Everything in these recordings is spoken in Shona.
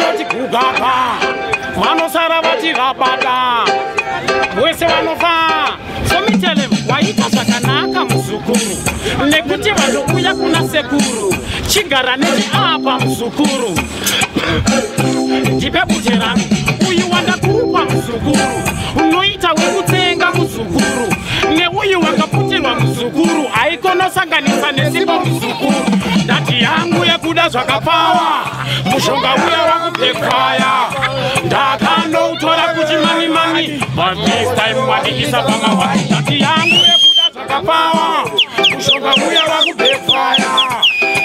Vanoti kugaba, vanosara vati rabada, wese vanofa. So me tell him, waita zvakanaka muzukuru, nekuti vanouya kuna sekuru. Chigara nechiapa muzukuru, ndipe bute rangu uyu wandakupa muzukuru, unoita wekutsenga muzukuru, neuyu wakaputirwa muzukuru, aikonosanganisa nesipo muzukuru. Ndati yangu yekuda zvakapawa, mushonga uya wakupekwaya, ndakandoutora kuchimani mani, but this time wadiisa pamawa. Ndati yangu yekuda zvakapawa, mushonga uya wakupekwaya,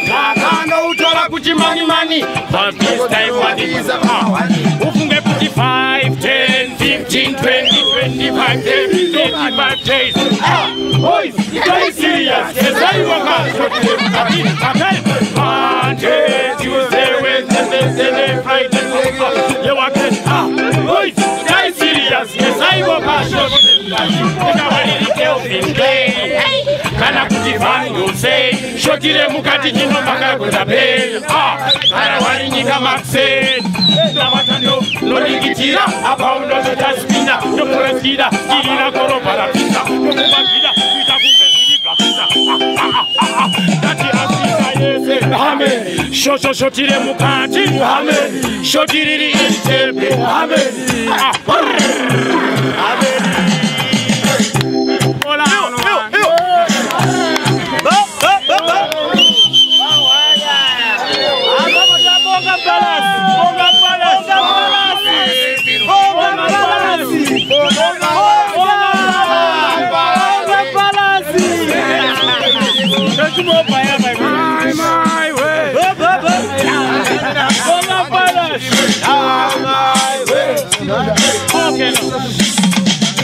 ndakandoutora kuchimani mani, but this time wadiisa pamawa. Ufunge kuti 5, 10, 15, 20, 25 days, 35 days. Ah, boys, very serious. Yes, I work out. Okay, Monday, Tuesday, Wednesday, Thursday, Friday. You work it. Ah, boys, very serious. Yes, I work out. Kana kuti vanhu sei shotire mukati chinomaka kuda pei. Ah, kana wari nyika makuseni ndavatano nodikitira apa unozotaspina ndokureskida irira korobha rapisa ndokubagida kuita kunge zviri bhapisa. Ndati Afrika yese, amen. Shosho shotire mukati, amen. Shoti riri Entebbe, amen. Amen. Hola.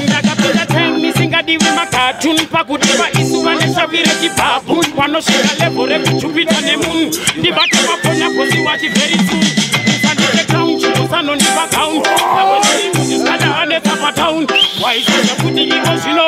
Ndakapinda time isingadiwi makatuni pakudiwa isu vane shavi rechibhabhu vanosvika level rekujupita nemunhu ndibate maponya bosi wachi very soon. Usandite crown, usanondipa gown, awezisikada anetsa patown waiziva kuti ivo zvino